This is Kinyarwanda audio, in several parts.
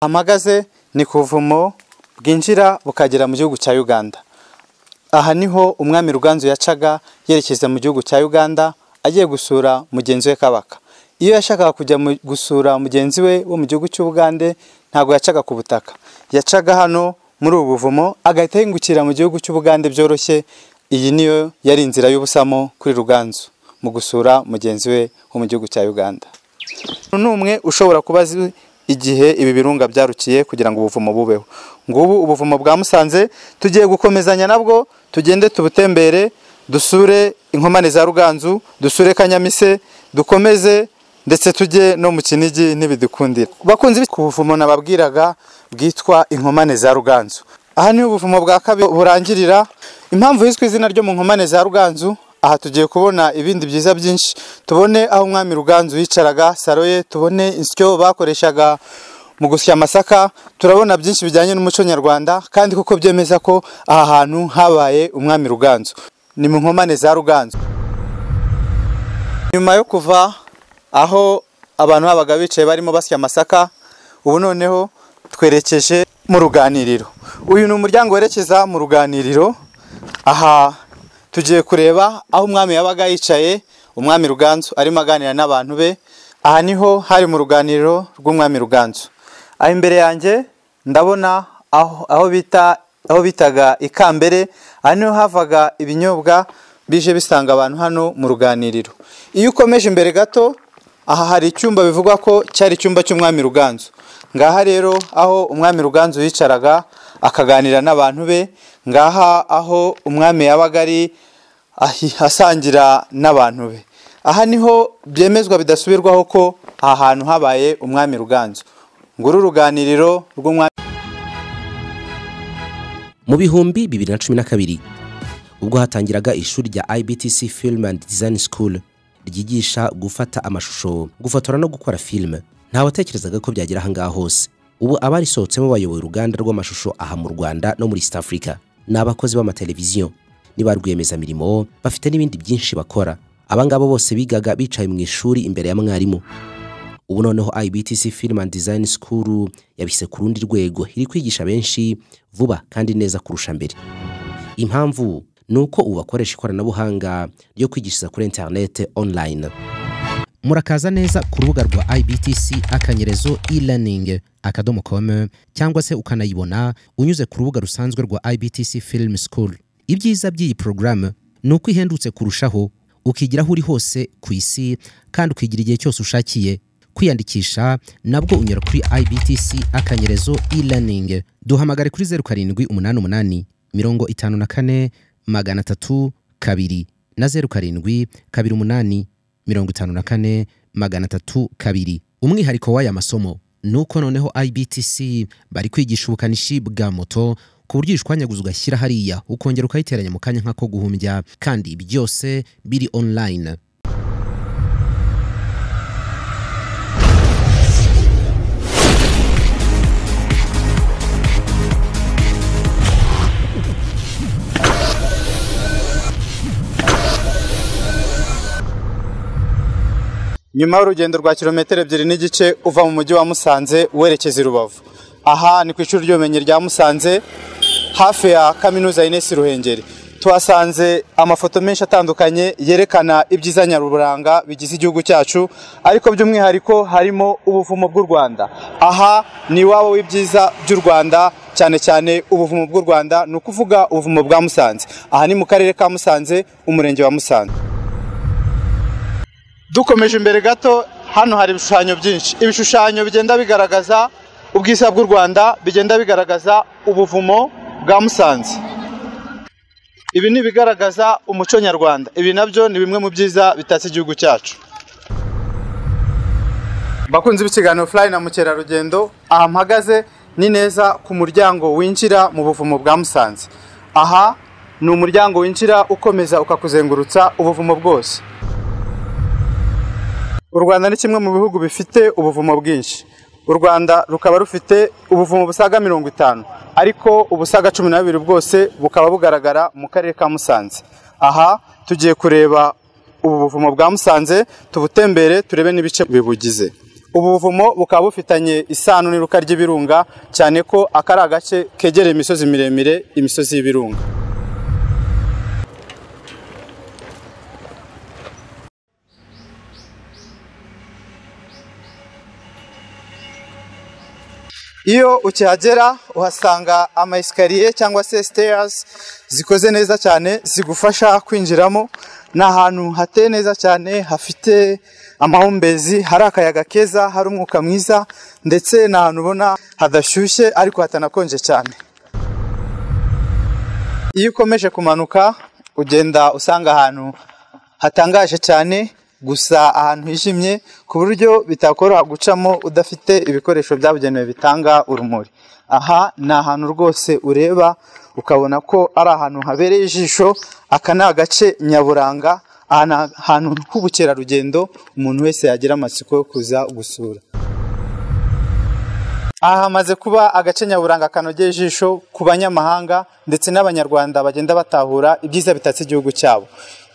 Amagaze ni ku buvumo bwinjira bukagera mu gihugu cya Uganda. Aha niho umwami Ruganzu yacaga yerekeza mu gihugu cya Uganda agiye gusura mugenzi we Kabaka. Iyo yashakaga kujya gusura mugenzi we wo mu gihugu cy'Ubugande ntabwo yacaga ku butaka. Yacaga hano muri ubu buvumo agahita yingukira mu gihugu cy'Ubugande byoroshye. Iyi niyo yari inzira y'ubusamo kuri Ruganzu mu gusura mugenzi we wo mu gihugu cya Uganda. N'umwe ushobora kubaza igihe ibi birunga byarukiye kugira ngo ubuvumo bubeho. Ngubu ubuvumo bwa Musanze tugiye gukomezanya nabwo, tugende tubutembere, dusure inkomane za Ruganzu, dusure Kanyamise, dukomeze ndetse tujye no mu Kinigi ntibidukundira. Bakunzi ku buvumo nababwiraga bwitwa inkomane za Ruganzu. Aha ni ubuvumo bwa kabiri burangirira. Impamvu yiswe izina ryo mu nkomane za Ruganzu, aha tugiye kubona ibindi byiza byinshi. Tubone aho umwami Ruganzu yicaraga, saro ye, tubone insyo bakoreshaga mu gusya amasaka, turabona byinshi bijyanye n'umuco nyarwanda, kandi kuko byemeza ko aha hantu habaye umwami Ruganzu. Ni mu nkomane za Ruganzu. Nyuma yo kuva aho abantu babaga bicaye barimo basya amasaka, ubu noneho twerekeje mu ruganiriro. Uyu ni umuryango werekeza mu ruganiriro. Aha tugiye kureba aho umwami yabaga yicaye, umwami Ruganzu arimo aganira n'abantu be. Aha niho hari mu ruganiriro rw'umwami Ruganzu. Aho imbere yanjye ndabona aho bitaga ikambere. Aha niho havaga ibinyobwa bije bisanga abantu hano mu ruganiriro. Iyo ukomeje imbere gato, aha hari icyumba bivugwa ko cyari icyumba cy'umwami Ruganzu. Ngaha rero aho umwami Ruganzu yicaraga akaganira n'abantu be, ngaha aho umwami yabaga ari asangira n'abantu be. Aha niho byemezwa bidasubirwaho ko aha hantu habaye umwami Ruganzu. Nguru ruganiriro rw'umwami. Mu 2012 ubwo hatangiraga ishuri rya IBTC Film and Design School ryigisha gufata amashusho, gufotora no gukora film, ntawatekerezaga ko byagera aha ngaha hose. Ubu abarisohotsemo bayoboye uruganda rw'amashusho aha mu Rwanda no muri East Africa. Ni abakozi b'amateleviziyo, ni ba rwiyemezamirimo, bafite n'ibindi byinshi bakora. Abangabo bose bigaga bicaye mu ishuri imbere ya mwarimu. Ubu noneho IBTC Film and Design School yabise ku rundi rwego, iri kwigisha benshi vuba kandi neza kurusha mbere. Impamvu ni uko ubu bakoresha ikoranabuhanga ryo kwigishiriza kuri internet online. Murakaza neza ku rubuga rwa IBTC akanyerezo e-learning akadomo com, cyangwa se ukanayibona unyuze ku rubuga rusanzwe rwa IBTC Film School. Ibyiza by'iyi porogaramu ni uko ihendutse kurushaho, ukigira aho uri hose ku isi kandi ukigira igihe cyose ushakiye. Kwiyandikisha nabwo unyura kuri IBTC akanyerezo e-learning. Duhamagare kuri 0788 54 302 na 07 28 54 302. Umwihariko w'aya masomo nuko noneho IBTC bari kwigisha ubukanishi bwa moto ku buryo ishwanyaguza ugashyira hariya ukongera ukayiteranya mu kanya nk'ako guhumbya, kandi byose biri online. Nyuma y'urugendo rwa kilometero 2.5 uva mu mujyi wa Musanze werekeza i Rubavu. Aha ni ku ishuri ry'ubumenyi rya Musanze hafi ya kaminuza Ines Ruhengeri. Tuhasanze amafoto menshi atandukanye yerekana ibyiza nyaburanga bigize igihugu cyacu, ariko by'umwihariko harimo ubuvumo bw'u Rwanda. Aha ni iwabo w'ibyiza by'u Rwanda, cyane cyane ubuvumo bw'u Rwanda, ni ukuvuga ubuvumo bwa Musanze. Aha ni mu karere ka Musanze, umurenge wa Musanze. Dukomeje imbere gato, hano hari ibishushanyo byinshi. Ibishushanyo bigenda bigaragaza ubwiza bw'u Rwanda, bigenda bigaragaza ubuvumo bwa Musanze. Ibi ni ibigaragaza umuco nyarwanda. Ibi nabyo ni bimwe mu byiza bitatse igihugu cyacu. Bakunzi b'ikiganiro Fly na Mukerarugendo, aha mpagaze ni neza ku muryango winjira mu buvumo bwa Musanze. Aha ni umuryango winjira ukomeza ukakuzengurutsa ubuvumo bwose. U Rwanda ni kimwe mu bihugu bifite ubuvumo bwinshi. U Rwanda rukaba rufite ubuvumo busaga 50, ariko ubusaga 12 bwose bukaba bugaragara mu karere ka Musanze. Aha tugiye kureba ubu buvumo bwa Musanze, tubutembere turebe n'ibice bibugize. Ubu buvumo bukaba bufitanye isano n'iruka ry'ibirunga, cyane ko aka ari agace kegereye imisozi miremire, imisozi y'ibirunga. Iyo ukihagera uhasanga ama esikariye cyangwa se stairs zikoze neza cyane zigufasha kwinjiramo. Ni ahantu hateye neza cyane, hafite amahumbezi, hari akayaga keza, hari umwuka mwiza, ndetse ni ahantu ubona hadashyushye ariko hatanakonje cyane. Iyo ukomeje kumanuka ugenda usanga ahantu hatangaje cyane, gusa ahantu hijimye ku buryo bitakoroha gucamo udafite ibikoresho byabugenewe bitanga urumuri. Aha ni ahantu rwose ureba ukabona ko ari ahantu habereye ijisho. Aka ni agace nyaburanga, aha ni ahantu h'ubukerarugendo umuntu wese yagira amatsiko yo kuza gusura. Aha hamaze kuba agace nyaburanga kanogeye ijisho ku banyamahanga ndetse n'abanyarwanda bagenda batahura ibyiza bitatse igihugu cyabo.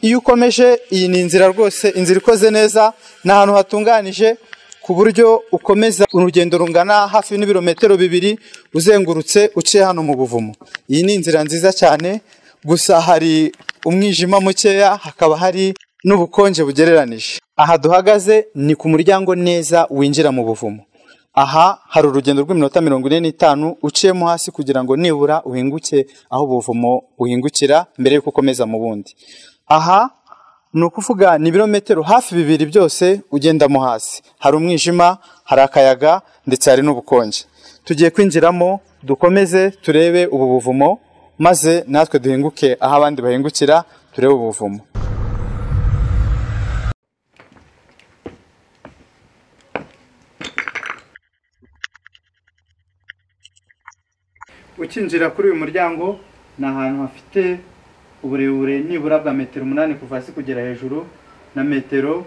Iyo ukomeje, iyi ni inzira rwose, inzira ikoze neza, ni ahantu hatunganije ku buryo ukomeza urugendo rungana hafi n'ibirometero 2 uzengurutse uciye hano mu buvumo. Iyi ni inzira nziza cyane, gusa hari umwijima mukeya, hakaba hari n'ubukonje bugereranije. Aha duhagaze ni ku muryango neza winjira mu buvumo. Aha hari urugendo rw'iminota 45 uciyemo hasi kugira ngo nibura uhinguke aho ubuvumo buhingukira mbere yuko ukomeza mu bundi. Aha ni ukuvuga ni ibirometero hafi 2 byose ugendamo hasi. Hari umwijima, hari akayaga ndetse hari n'ubukonje. Tugiye kwinjiramo dukomeze turebe ubu buvumo, maze natwe duhinguke aho abandi bahingukira turebe ubuvumo. Ukinjira kuri uyu muryango ni ahantu hafite uburebure nibura bwa metero 8 kuva hasi kugera hejuru, na metero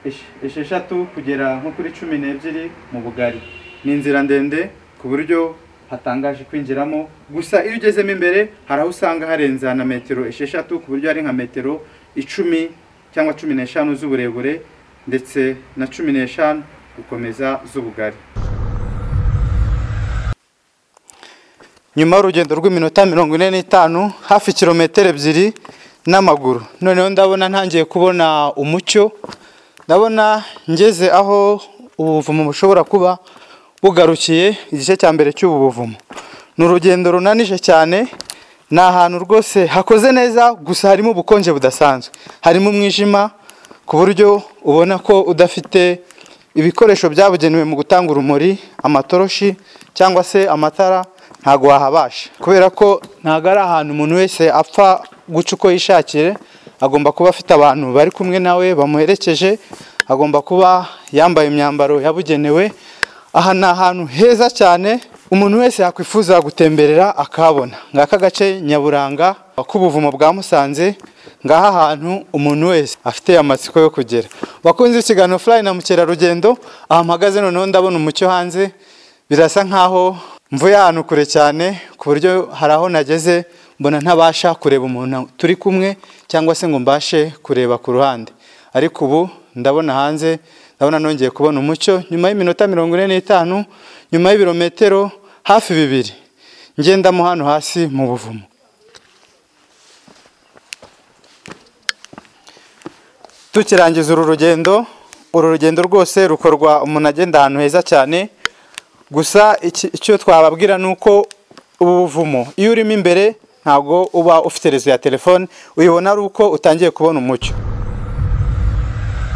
6 kugera nko kuri 12 mu bugari. Ni inzira ndende ku buryo hatangaje kwinjiramo, gusa iyo ugezemo imbere hari aho usanga harenza na metero 6 ku buryo hari nka metero 10 cyangwa 15 z'uburebure ndetse na 15 gukomeza z'ubugari. Nyuma y'urugendo rw'iminota 45 hafi kilometero 2 n'amaguru, noneho ndabona ntangiye kubona umucyo, ndabona ngeze aho ubuvumo bushobora kuba bugarukiye, igice cya mbere cy'ubu buvumo. Ni urugendo runanije cyane, ni ahantu rwose hakoze neza, gusa harimo ubukonje budasanzwe, harimo umwijima ku buryo ubona ko udafite ibikoresho byabugenewe mu gutanga urumuri, amatoroshi cyangwa se amatara, ntago wahabasha, kubera ko ntago ari ahantu umuntu wese apfa guca uko yishakiye. Agomba kuba afite abantu bari kumwe nawe bamuherekeje, agomba kuba yambaye imyambaro yabugenewe. Aha ni ahantu heza cyane umuntu wese yakwifuza gutemberera akahabona. Ngaka gace nyaburanga k'ubuvumo bwa Musanze, ngaha ahantu umuntu wese afite amatsiko yo kugera. Bakunze ikiganiro Fly na mukerarugendo, aha mpagaze noneho ndabona umucyo hanze, birasa nkaho mvuye ahantu kure cyane ku buryo hari aho nageze mbona ntabasha kureba umuntu turi kumwe cyangwa se ngo mbashe kureba ku ruhande. Ariko ubu ndabona hanze, ndabona nongeye kubona umucyo nyuma y'iminota 45, nyuma y'ibirometero hafi 2 ngendamo hano hasi mu buvumo. Tukirangiza uru rugendo rwose rukorwa umuntu agenda ahantu heza cyane. Gusa icyo twababwira nuko ubu buvumo iyo urimo imbere ntago uba ufite rezo ya telefone, uyibona ari uko utangiye kubona umucyo.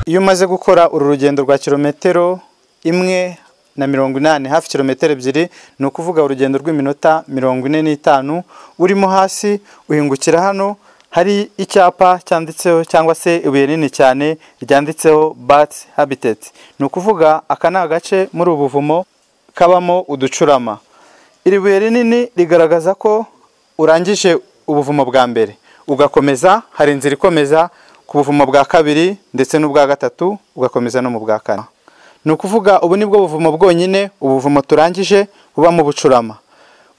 Iyo umaze gukora uru rugendo rwa kilometero 1.80 hafi kilometero 2, ni ukuvuga urugendo rw'iminota 45 urimo hasi, uhingukira hano hari icyapa cyanditseho cyangwa se ibuye rinini cyane ryanditseho Bat Habitat. Ni ukuvuga aka ni agace muri ubu buvumo kabamo uducurama. Iri buye rinini rigaragaza ko urangije ubuvumo bwa mbere, ugakomeza, hari inzira ikomeza ku buvumo bwa kabiri ndetse n'ubwa gatatu, ugakomeza no mu bwa kane. Ni ukuvuga ubu nibwo buvumo bwonyine ubuvumo turangije buba mu bucurama.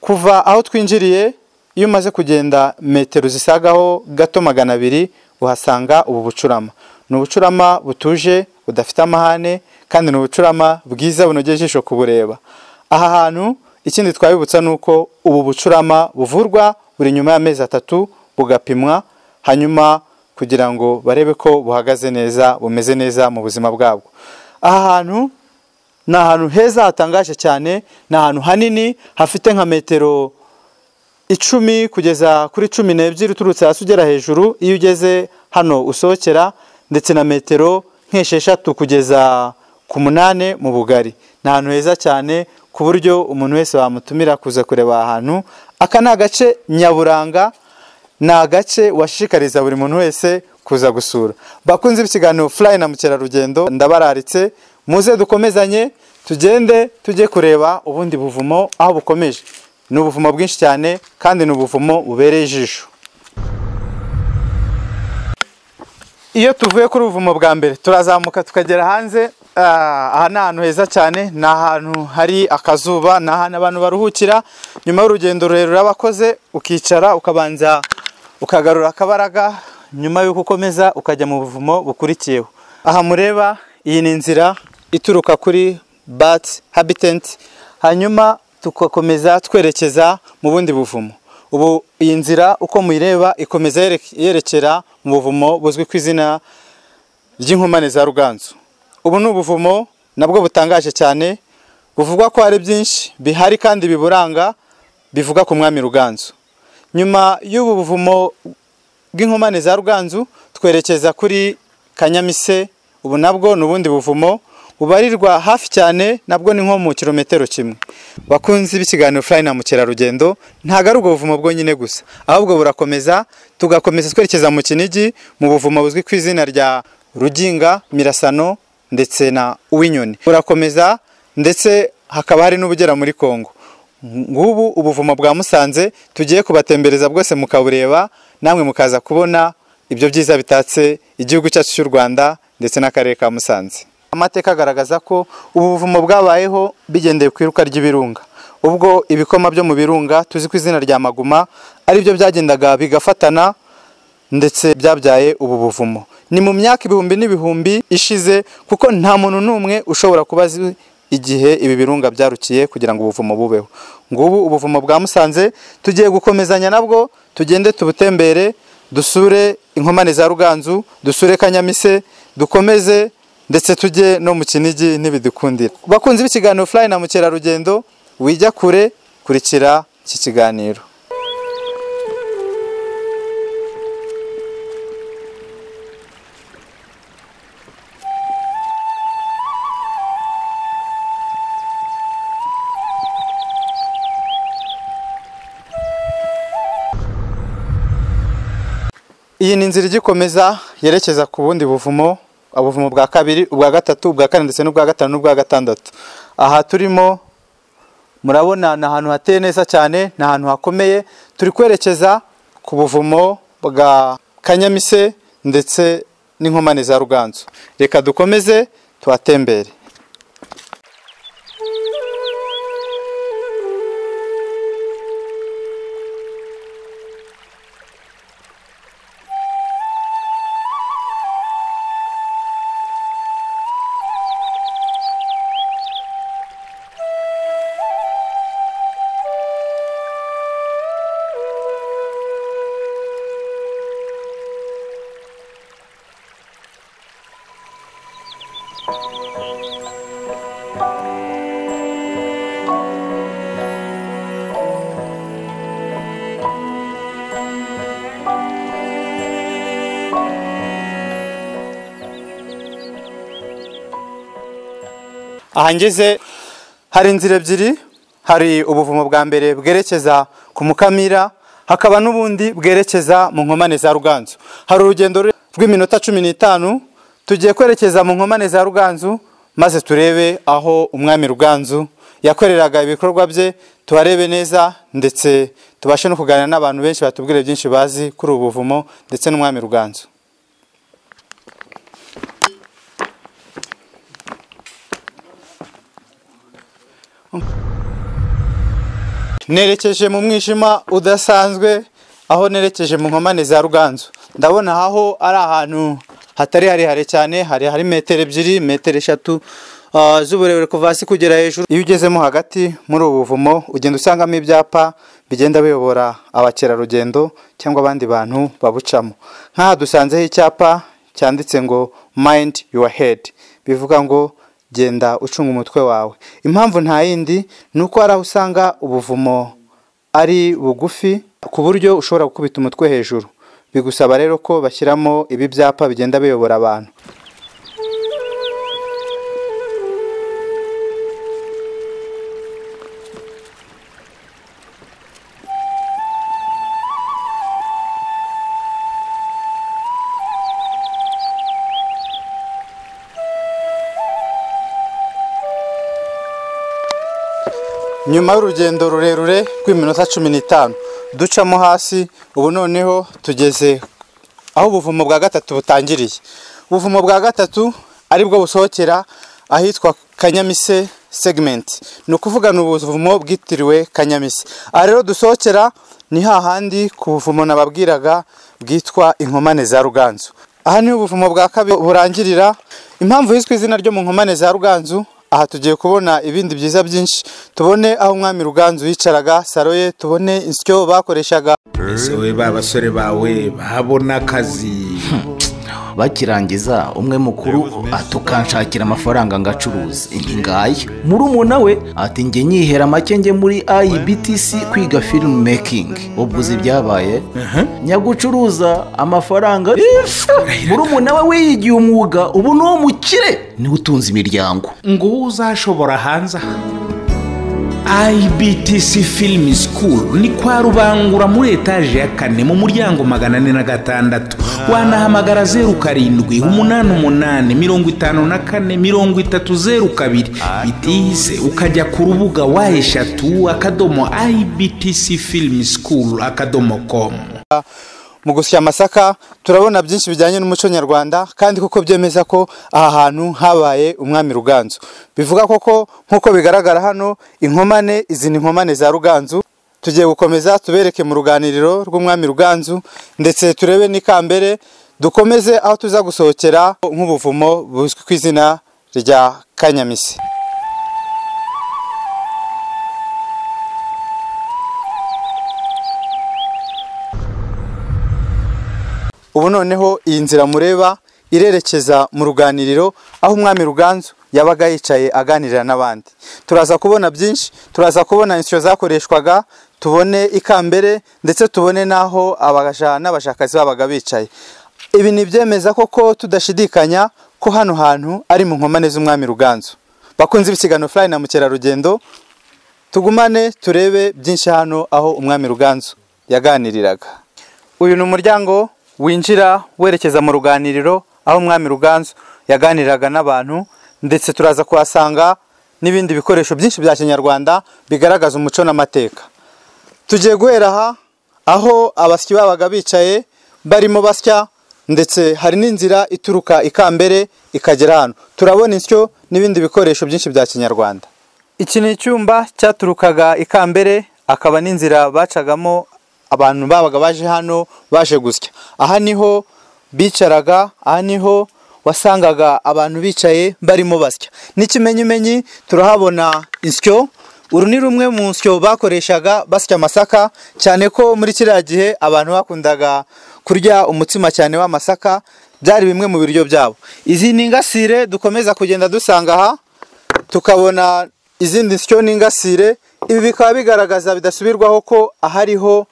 Kuva aho twinjiriye, iyo umaze kugenda metero zisagaho gato 200 uhasanga ubu bucurama. Ni ubucurama butuje, budafite amahane kandi ni ubucurama bwiza bunogeye ijisho kubureba. Aha hantu ikindi twabibutsa nuko ubu bucurama buvurwa buri nyuma y'amezi 3 bugapimwa, hanyuma kugira ngo barebe ko buhagaze neza, bumeze neza mu buzima bwabwo. Aha hantu ni ahantu heza hatangaje cyane, ni ahantu hanini hafite nka metero 10 kugeza kuri 12 uturutse hasi ugera hejuru iyo ugeze hano usohokera, ndetse na metero nk'esheshatu kugeza ku 8 mu bugari. Ni ahantu heza cyane ku buryo umuntu wese wamutumira kuza kureba ahantu. Aka ni agace nyaburanga, ni agace washishikariza buri muntu wese kuza gusura. Bakunze ikiganiro Fly na Mukerarugendo, ndabararitse muze dukomezanye tugende tujye kureba ubundi buvumo aho bukomeje. Ni ubuvumo bwinshi cyane kandi ni ubuvumo bubereye ijisho. Iyo tuvuye kuri ubuvumo bwa mbere turazamuka tukagera hanze. Aha ni ahantu heza cyane, ni ahantu hari akazuba, ni ahantu abantu baruhukira nyuma y'urugendo rurerure abakoze, ukicara ukabanza ukagarura akabaraga nyuma y'uko ukomeza ukajya mu buvumo bukurikiyeho. Aha mureba iyi ni inzira ituruka kuri Bat Habitat, hanyuma tugakomeza twerekeza mu bundi buvumo. Ubu iyi nzira uko muyireba ikomeza yerekera mu buvumo buzwi ku izina ry'Inkomane za Ruganzu. Ubu ni ubuvumo nabwo butangaje cyane, buvugwa ko hari byinshi bihari kandi biburanga bivuga ku mwami Ruganzu. Nyuma y'ubu buvumo bw'Inkomane za Ruganzu twerekeza kuri Kanyamise. Ubu nabwo ni ubundi buvumo bubarirwa hafi cyane, nabwo ni nko mu kilometero 1. Bakunzi b'ikiganiro Fly na Mukerarugendo, ntago ari ubwo buvumo bwonyine gusa, ahubwo burakomeza tugakomeza twerekeza mu Kinigi mu buvumo buzwi ku izina rya Ruginga, Mirasano ndetse na Uwinyoni. Burakomeza ndetse hakaba hari n'ubugera muri Kongo. Ngubu ubuvumo bwa Musanze tugiye kubatembereza bwose mukabureba, namwe mukaza kubona ibyo byiza bitatse igihugu cyacu cy'u Rwanda ndetse n'akarere ka Musanze. Amateka agaragaza ko ubu buvumo bwabayeho bigendeye ku iruka ry'ibirunga. Ubwo ibikoma byo mu birunga tuzi ku izina rya maguma ari byo byagendaga bigafatana ndetse byabyaye ubu buvumo. Ni mu myaka ibihumbi n'ibihumbi ishize, kuko nta muntu n'umwe ushobora kuba azi igihe ibi birunga byarukiye kugira ngo ubuvumo bubeho. Ngubu ubuvumo bwa Musanze tugiye gukomezanya nabwo, tugende tubutembere, dusure Inkomane za Ruganzu, dusure Kanyamise, dukomeze ndetse tujye no mu Kinigi ntibidukundira. Bakunzi b'ikiganiro Fly na Mukerarugendo, wijya kure, kurikira iki kiganiro. Iyi ni inzira igikomeza yerekeza ku bundi buvumo, ubuvumo bwa kabiri, ubwa gatatu, ubwa kane ndetse n'ubwa gatanu n'ubwa gatandatu. Aha turimo murabona ni ahantu hateye neza cyane, ni ahantu hakomeye. Turi kwerekeza ku buvumo bwa Kanyamise ndetse n'Inkomane za Ruganzu. Reka dukomeze tuhatembere. Aha ngeze hari inzira ebyiri, hari ubuvumo bwa mbere bwerekeza ku Mukamira, hakaba n'ubundi bwerekeza mu Nkomane za Ruganzu. Hari urugendo rw'iminota 15 tugiye kwerekeza mu Nkomane za Ruganzu, maze turebe aho umwami Ruganzu yakoreraga ibikorwa bye, tuharebe neza ndetse tubashe no kuganira n'abantu benshi batubwire byinshi bazi kuri ubu buvumo ndetse n'umwami Ruganzu. Nerekeje mu mwijima udasanzwe aho nerekeje mu Nkomane za Ruganzu. Ndabona aho ari ahantu hatari harehare cyane, hari metero 2, metero 3 z'uburebure kuva hasi kugera hejuru. Iyo ugezemo hagati muri ubu buvumo ugenda usangamo ibyapa bigenda biyobora abakerarugendo cyangwa abandi bantu babucamo. Nk'aha dusanzeho icyapa cyanditse ngo mind your head, bivuga ngo genda ucunga umutwe wawe. Impamvu nta yindi ni uko hari aho usanga ubuvumo ari bugufi ku buryo ushobora gukubita umutwe hejuru. Bigusaba rero ko bashyiramo ibi byapa bigenda biyobora abantu. Nyuma y'urugendo rurerure rw'iminota 15 ducamo hasi, ubu noneho tugeze aho ubuvumo bwa gatatu butangiriye. Ubuvumo bwa gatatu aribwo busohokera ahitwa Kanyamise segment, ni ukuvuga ni ubuvumo bwitiriwe Kanyamise. Aha rero dusohokera ni hahandi ku buvumo nababwiraga bwitwa Inkomane za Ruganzu. Aha ni ubuvumo bwa kabiri burangirira. Impamvu yiswe izina ryo mu Nkomane za Ruganzu, aha tugiye kubona ibindi byiza byinshi, tubone aho umwami Ruganzu yicaraga, saro ye, tubone insyo bakoreshaga. Ese we ba basore bawe babona akazi bakirangiza umwe mukuru atukanshakira amafaranga ngacuruza ingaya, murumuna we ati nge nyihera make nge muri IBTC kwiga film making. Ubwo ibyabaye nyagucuruza amafaranga, murumuna we wiyigiye umwuga ubu no mukire niwe utunze imiryango. Ngo uzashobora hanze IBTC Film School ni kwa Rubangura muri etaje ya 4 mu muryango 406. Wanahamagara 07 88 54 30 02 bitise ukajya ku rubuga wa 3.ibtcfilmschool.com. Mu gusya amasaka turabona byinshi bijyanye n'umuco nyarwanda, kandi kuko byemeza ko aha hantu habaye umwami Ruganzu. Bivuga koko nkuko bigaragara hano inkomane, izi ni inkomane za Ruganzu. Tugiye gukomeza tubereke mu ruganiriro rw'umwami Ruganzu, ndetse turebe n'ikambere, dukomeze aho tuza gusohokera nk'ubuvumo buzwi ku izina rya Kanyamise. Ubu noneho iyi nzira mureba irerekeza mu ruganiriro aho umwami Ruganzu yabaga yicaye aganirira n'abandi. Turaza kubona byinshi, turaza kubona insyo zakoreshwaga, tubone ikambere, ndetse tubone naho abaja n'abashakazi babaga bicaye. Ibi ni byemeza koko tudashidikanya ko hano hantu ari mu nkomane z'umwami Ruganzu. Bakunze ibisigano Fly na mukerarugendo, tugumane turebe byinshi hano aho umwami Ruganzu yaganiriraga. Uyu ni umuryango winjira werekeza mu ruganiriro aho umwami Ruganzu yaganiraga n'abantu, ndetse turaza kuhasanga n'ibindi bikoresho byinshi bya kinyarwanda bigaragaza umuco n'amateka. Tugiye guhera aha aho abasyi babaga bicaye barimo basya, ndetse hari n'inzira ituruka ikambere ikagera hano. Turabona insyo n'ibindi bikoresho byinshi bya kinyarwanda. Iki ni icyumba cyaturukaga ikambere, akaba n'inzira bacagamo abantu babaga baje hano baje gusya. Aha niho bicaraga, aha niho wasangaga abantu bicaye barimo basya. N'ikimenyimenyi turahabona insyo. Uru ni rumwe mu nsyo bakoreshaga basya amasaka, cyane ko muri kiriya gihe abantu bakundaga kurya umutsima cyane w'amasaka, byari bimwe mu biryo byabo. Izi ni ingasire dukomeza kugenda dusanga aha, tukabona izindi nsyo n'ingasire. Ibi bikaba bigaragaza bidasubirwaho ko ahariho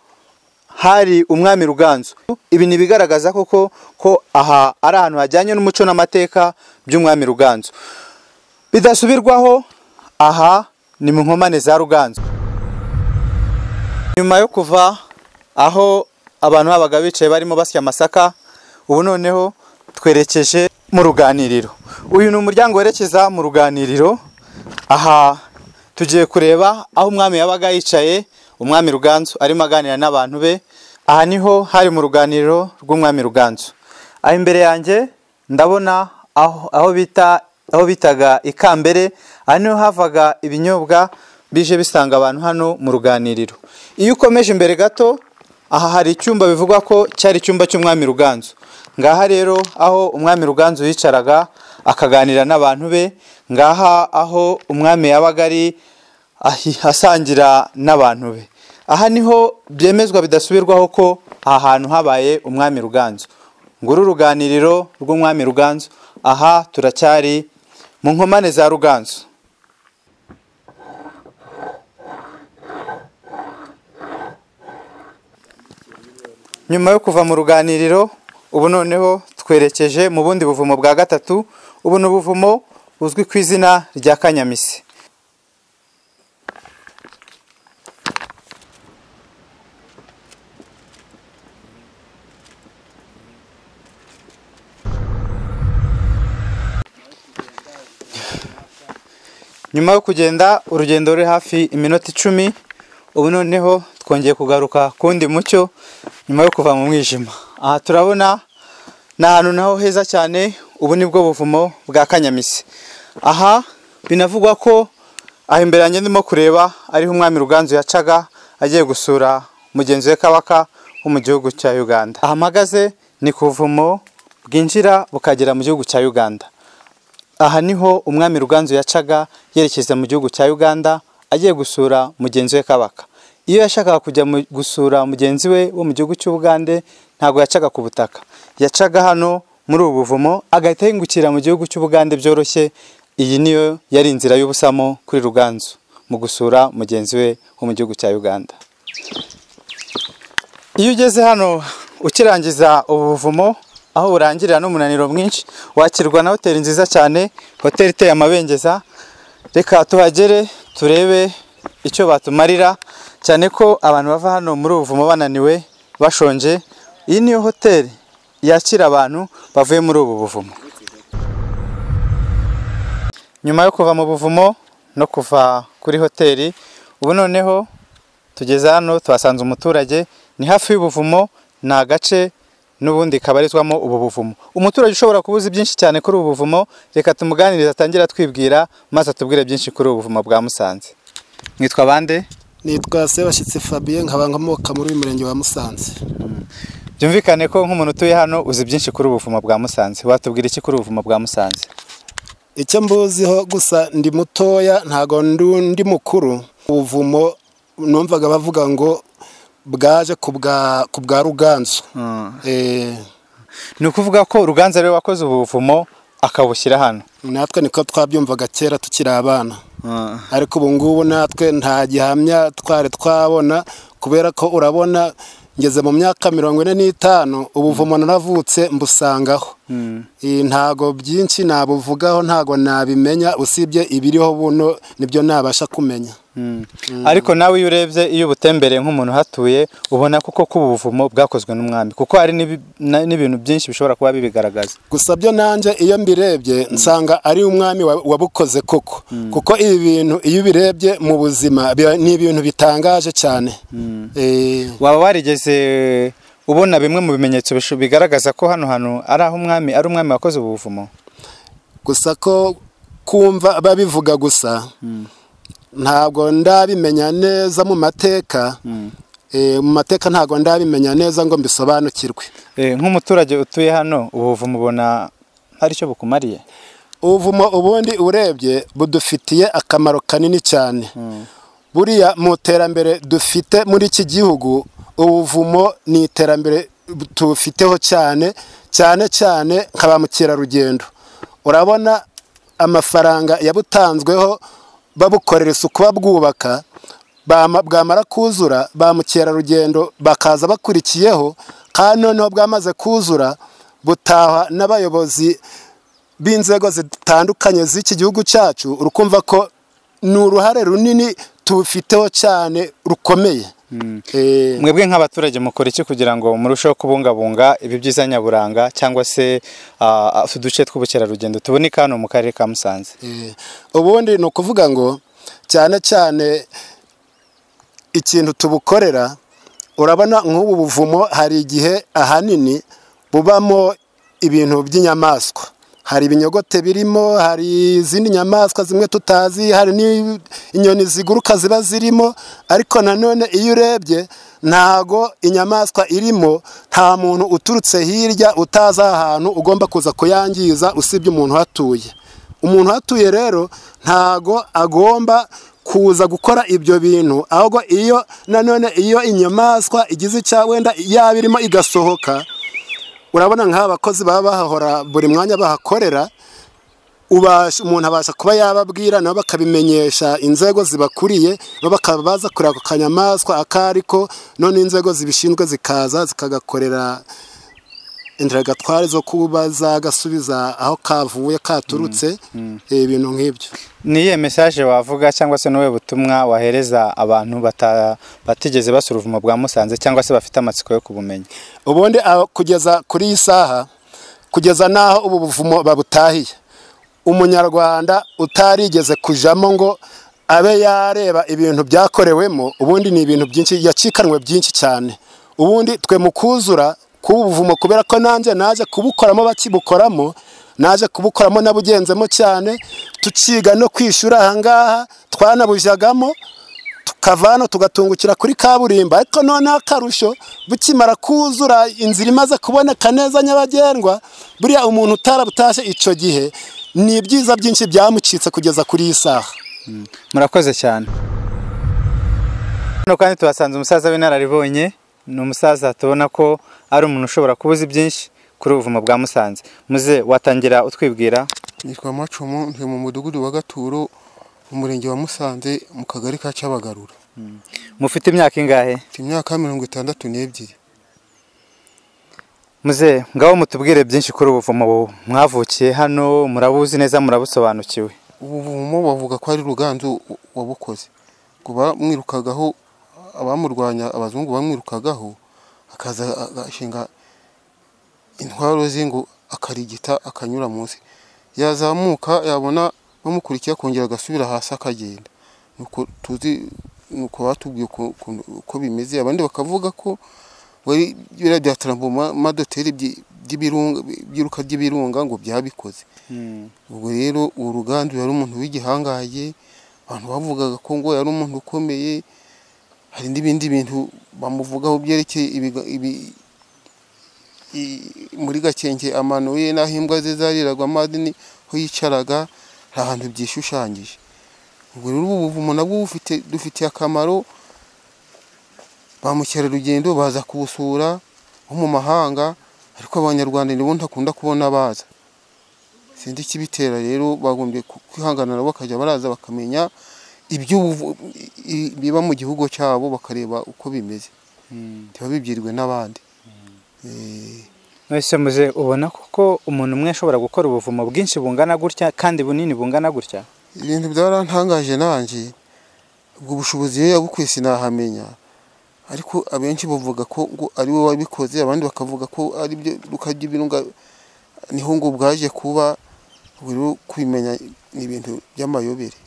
hari umwami Ruganzu. Ibi ni bigaragaza koko ko aha ari ahantu hajyanye n'umuco n'amateka by'umwami Ruganzu. Bidasubirwaho aha ni mu nkomane za Ruganzu. Nyuma yo kuva aho abantu babaga bicaye barimo basya amasaka, ubu noneho twerekeje mu ruganiriro. Uyu ni umuryango werekeza mu ruganiriro. Aha tugiye kureba aho umwami yabaga yicaye, umwami Ruganzu arimo aganira n'abantu be. Aha niho hari mu ruganiriro rw'umwami Ruganzu. Aho imbere yanjye ndabona aho bitaga ikambere. Aha niho havaga ibinyobwa bije bisanga abantu hano mu ruganiriro. Iyo ukomeje imbere gato, aha hari icyumba bivugwa ko cyari icyumba cy'umwami Ruganzu. Ngaha rero aho umwami Ruganzu yicaraga akaganira n'abantu be. Ngaha aho umwami yabaga ari asangira n'abantu be. Aha niho byemezwa bidasubirwaho ko aha hantu habaye umwami Ruganzu. Nguru uruganiriro rw'umwami Ruganzu. Aha turacyari mu nkomane za Ruganzu. Nyuma yo kuva mu ruganiriro, ubu noneho twerekeje mu bundi buvumo bwa gatatu. Ubu ni ubuvumo buzwi ku izina rya Kanyamise. Nyuma yo kugenda urugendo ruri hafi iminota 10, ubu noneho twongeye kugaruka kundi mucyo nyuma yo kuva mu mwijima. Aha turabona ni ahantu naho heza cyane. Ubu nibwo buvumo bwa Kanyamise. Aha binavugwa ko aho imbere yanjye ndimo kureba ariho umwami Ruganzu yacaga agiye gusura mugenzi we Kabaka wo mu gihugu cya Uganda. Aha mpagaze ni ku buvumo bwinjira bukagera mu gihugu cya Uganda. Aha niho umwami Ruganzu yacaga yerekeza mu gihugu cya Uganda agiye gusura mugenzi we Kabaka. Iyo yashakaga kujya gusura mugenzi we wo mu gihugu cy'Ubugande ntabwo yacaga ku butaka, yacaga hano muri ubu buvumo agahita yingukira mu gihugu cy'Ubugande byoroshye. Iyi niyo yari inzira y'ubusamo kuri Ruganzu mu gusura mugenzi we wo mu gihugu cya Uganda. Iyo ugeze hano ukirangiza ubu buvumo aho burangirira n'umunaniro mwinshi, wakirwa na hoteli nziza cyane, hoteli iteye amabengeza. Reka tuhagere turebe icyo batumarira, cyane ko abantu bava hano muri ubu buvumo bananiwe bashonje. Iyi niyo hoteli yakira abantu bavuye muri ubu buvumo. Nyuma yo kuva mu buvumo no kuva kuri hoteli, ubu noneho tugeze hano tuhasanze umuturage. Ni hafi y'ubuvumo, ni agace n'ubundi kabarizwamo ubu buvumo. Umuturage ushobora kubuza byinshi cyane kuri ubu buvumo, reka tumuganirize atangira twibwira maze atubwire byinshi kuri ubu buvumo bwa Musanze. Mwitwa bande? Nitwa Sebashyitsi Fabien, nkaba nkomoka muri uyu murenge wa Musanze. Byumvikane ko nk'umuntu utuye hano uzi byinshi kuri ubu buvumo bwa Musanze. Watubwira iki kuri ubu buvumo bwa Musanze? Icyo mbuziho gusa ndi mutoya, ntago ndi mukuru. Ubuvumo numvaga bavuga ngo bwaje ku bwa Ruganzu. Ni ukuvuga ko Ruganzu ariwe wakoze ubu buvumo akabushyira hano. Natwe niko twabyumvaga kera tukiri abana, ariko ubu ngubu natwe nta gihamya twari twabona, kubera ko urabona ngeze mu myaka 45 ubuvumo naravutse mbusangaho. Ntago byinshi nabuvugaho, ntago nabimenya, usibye ibiriho buno nibyo nabasha kumenya. Ariko nawe iyo urebye, iyo ubutembereye nk'umuntu hatuye, ubona koko ko ubuvumo bwakozwe n'umwami, kuko hari n'ibintu byinshi bishobora kuba bibigaragaza. Gusa byo nanje iyo mbirebye nsanga ari umwami wabukoze koko, kuko ibi bintu iyo ubirebye mu buzima ni ibintu bitangaje cyane. Waba warigeze ubona bimwe mu bimenyetso bigaragaza ko hano hantu ari aho umwami, ari umwami wakoze ubuvumo? Gusa ko kumva babivuga gusa ntabwo ndabimenya neza mu mateka. Mu mateka ntabwo ndabimenya neza ngo mbisobanukirwe. Nk'umuturage utuye hano, ubuvumo ubona hari icyo bukumariye? Ubuvumo ubundi urebye budufitiye akamaro kanini cyane. Buriya mu terambere dufite muri iki gihugu, ubuvumo ni iterambere tufiteho cyane cyane cyane nka ba mukerarugendo. Urabona amafaranga yabutanzweho babukorera isuku, babwubaka, bwamara kuzura ba mukerarugendo bakaza bakurikiyeho, kandi noneho bwamaze kuzura butahwa n'abayobozi b'inzego zitandukanye z'iki gihugu cyacu. Urukumva ko ni uruhare runini tufiteho cyane rukomeye. Mwebwe nk'abaturage mukora iki kugira ngo murusheho kubungabunga ibi byiza nyaburanga cyangwa se uduce tw'ubukerarugendo tuboneka hano mu karere ka Musanze? Ubundi ni ukuvuga ngo cyane cyane ikintu tubukorera, urabona nk'ubu buvumo hari igihe ahanini bubamo ibintu by'inyamaswa, hari ibinyogote birimo, hari izindi nyamaswa zimwe tutazi, hari n'inyoni ziguruka ziba zirimo. Ariko nanone iyo urebye Ntago inyamaswa irimo, nta muntu uturutse hirya utaza ahantu ugomba kuza kuyangiza usibye umuntu uhatuye. Umuntu uhatuye rero ntago agomba kuza gukora ibyo bintu, ahubwo iyo nanone iyo inyamaswa igize icya wenda yaba irimo igasohoka, urabona nk'aba bakozi baba bahahora buri mwanya bahakorera, umuntu abasha kuba yababwira nabo bakabimenyesha inzego zibakuriye, nabo bakaba baza kureba ako kanyamaswa akariko, none inzego zibishinzwe zikaza zikagakorera indragatware zo kuba zagasubiza aho kavuye katurutse, ibintu nk'ibyo. Ni iyihe message wavuga cyangwa se n'ubuhe butumwa wahereza abantu batigeze basura ubuvumo bwa Musanze cyangwa se bafite amatsiko yo kubumenya? Ubundi kugeza kuri iyi saha, kugeza naho ubu buvumo babutahiye, umunyarwanda utarigeze kujamo ngo abe yareba ibintu byakorewemo, ubundi ni ibintu byinshi yacikanwe byinshi cyane. Ubundi twe mu kuzura kubu buvumo, kubera ko nanjye naje kubukoramo bakibukoramo, naje kubukoramo nabugenzemo cyane, tukiga no kwishura ahangaha twanabujagamo, tukavano tugatungukira kuri kaburimbo. Ariko none akarusho bukimara kuzura inzira imaze kuboneka neza nyabagendwa, buriya umuntu utarabutashe ico gihe ni ibyiza byinshi byamucitse kugeza kuri iyi saha. Murakoze cyane. Hano kandi tuhasanze umusaza w'inararibonye, ni umusaza tubona ko ari umuntu ushobora kubuza byinshi kuri ubuvumo bwa Musanze. Muze watangira utwibwira? Nitwa Macumu, ntuye mu mudugudu wa Gaturo, mu murenge wa Musanze, mu kagari ka Cyabagarura. Mufite imyaka ingahe? Mfite imyaka 62. Muze ngaho mutubwire byinshi kuri ubuvumo mwavukiye hano, murabuzi neza, murabusobanukiwe. Ubuvumo bavuga ko ari Ruganzu wabukoze, ngo bamwirukagaho abamurwanya, abazungu bamwirukagaho, akaza agashinga intwaro ze ngo akarigita akanyura munsi, yazamuka yabona bamukurikiye akongera agasubira hasi akagenda. Nuko tuzi, nuko batubwiye uko bimeze. Abandi bakavuga ko wari biriya bya Tramboma madoteri by'ibirunga, byiruka by'ibirunga ngo byabikoze. Ubwo rero Ruganzu yari umuntu w'igihangaye, abantu bavugaga ko ngo yari umuntu ukomeye. Hari n'ibindi bintu bamuvugaho byerekeye muri Gakenke, amano ye n'aho imbwa ze zariragwa amazi niho yicaraga, hari ahantu byishushanyije. Ubwo rero ubu buvumo nabwo dufitiye akamaro ba mukerarugendo baza kubusura bo mu mahanga, ariko abanyarwanda nibo ntakunda kubona baza. Sinzi ikibitera rero, bagombye kwihangana nabo bakajya baraza bakamenya ibyo biba mu gihugu cyabo, bakareba uko bimeze, ntibabibyirwe n'abandi. Mwese muze ubona koko umuntu umwe ashobora gukora ubuvumo bwinshi bungana gutya kandi bunini bungana gutya? Ibintu byarantangaje nanjye, ubwo bushobozi iyo yabukuye sinahamenya, ariko abenshi bavuga ko ngo ari we wabikoze, abandi bakavuga ko ari byo rukajya ibirunga niho ngo bwaje kuba. Ubwo rero kubimenya ni ibintu by'amayobere.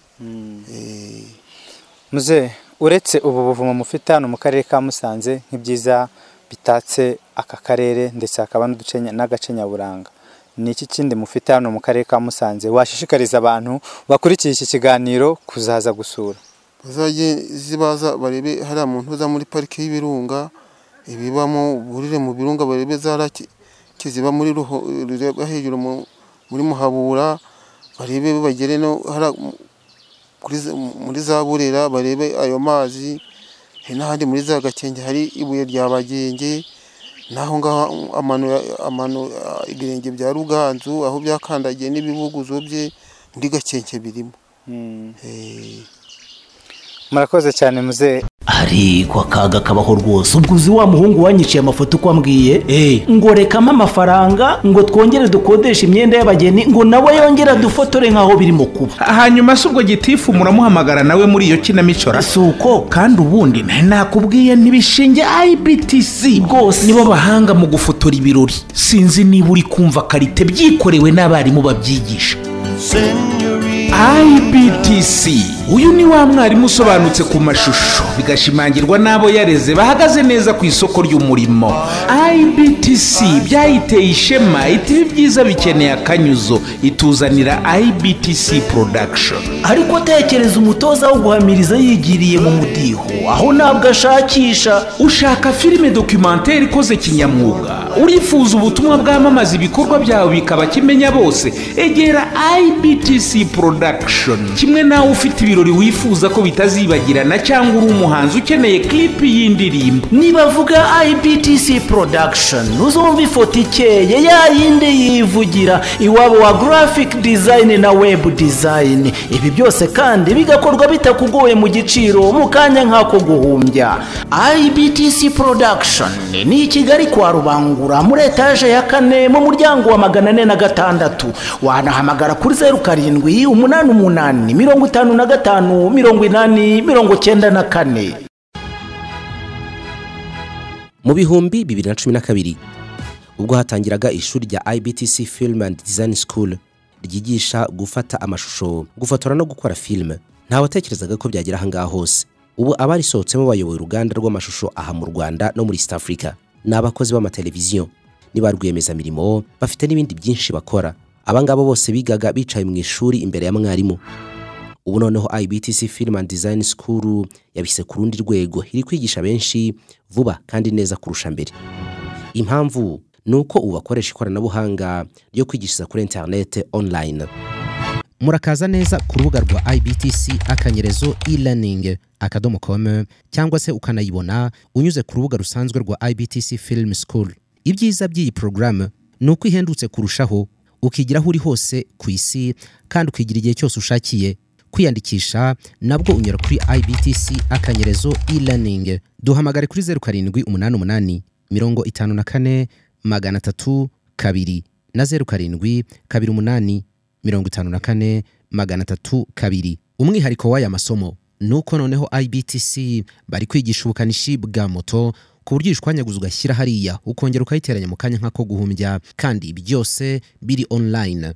Muze uretse ubu buvumo mufite hano mu karere ka Musanze nk'ibyiza bitatse aka karere ndetse hakaba n'agace nyaburanga, ni iki kindi mufite hano mu karere ka Musanze washishikariza abantu bakurikiye iki kiganiro kuzaza gusura? Bazajye zibaza barebe hariya muntu uza muri parike y'ibirunga ibibamo, burire mu birunga barebe za rake ziba muri ruho hejuru muri Muhabura, barebe bagere no hariya muri za Burera barebe ayo mazi, hari n'ahandi muri za Gakenke hari ibuye rya Bagenge, naho ngaho amano ibirenge bya Ruganzu aho byakandagiye n'ibibuguzo bye muri Gakenke birimo. Murakoze cyane muze. Ariko akaga kabaho rwose. Ubwo uzi wa muhungu wanyiciye amafoto uko ambwiye, ngo rekamo amafaranga ngo twongere dukodeshe imyenda y'abageni, ngo nawe yongera dufotore nkaho birimo kuba. Hanyuma se ubwo gitifu muramuhamagara nawe muri iyo kinamico? Si uko. Kandi ubundi nakubwiye ntibishinge IBTC rwose nibo bahanga mu gufotora ibirori. Sinzi niba uri kumva qualité, byikorewe n'abarimu babyigisha. IBTC, uyu ni wa mwarimu usobanutse ku mashusho, bigashimangirwa n'abo yareze bahagaze neza ku isoko ry'umurimo. IBTC byayiteye ishema, iti ibi byiza bikeneye akanyuzo, ituzanira IBTC Production. Ariko tekereza umutoza wo guhamiriza yigiriye mu mudiho, aho ntabwo ashakisha. Ushaka filime documentaire ikoze kinyamwuga, urifuza ubutumwa bwamamaza ibikorwa byawe bikaba kimenya bose, egera IBTC Production. Kimwe nawe ufite ibirori wifuza ko bitazibagirana, cyangwa uri umuhanzi ukeneye clip y'indirimbo. Nibavuga IBTC Production uzumva ifoto ikeye ya yindi yivugira, iwabo wa graphic design na web design. Ibi byose kandi bigakorwa bitakugoye, mu giciro, mu kanya nk'ako guhumbya. IBTC Production ni i Kigali kwa Rubangura, muri etaje ya 4 mu muryango wa 406. Wanahamagara kuri 0788 55 80 94. Mu 2012, ubwo hatangiraga ishuri rya IBTC Film and Design School ryigisha gufata amashusho, gufotora no gukora filime, ntawatekerezaga ko byagera ahangaha hose. Ubu abarisohotsemo bayoboye uruganda rw'amashusho aha mu Rwanda no muri East Africa, ni abakozi b'amateleviziyo, ni ba rwiyemezamirimo, bafite n'ibindi byinshi bakora. Abangabo bose bigaga bicaye mu ishuri imbere ya mwarimu. Ubu noneho IBTC Film and Design School yabise ku rundi rwego, iri kwigisha benshi vuba kandi neza kurusha mbere. Impamvu ni uko ubu bakoresha ikoranabuhanga ryo kwigishiriza kuri internet, online. Murakaza neza ku rubuga rwa ibtc-elearning.com, cyangwa se ukanayibona unyuze ku rubuga rusanzwe rwa IBTC Film School. Ibyiza by'iyi porogaramu ni uko ihendutse kurushaho, ukigira aho uri hose ku isi kandi ukigira igihe cyose ushakiye. Kwiyandikisha nabwo unyura kuri ibtc-elearning. Duhamagare kuri 0788 54 302 na 0728 54 302. Umwihariko w'aya masomo ni uko noneho IBTC bari kwigisha ubukanishi bwa moto, ku buryo uyishwanyaguza ugashyira hariya, ukongera ukayiteranya mu kanya nk'ako guhumbya, kandi byose biri online.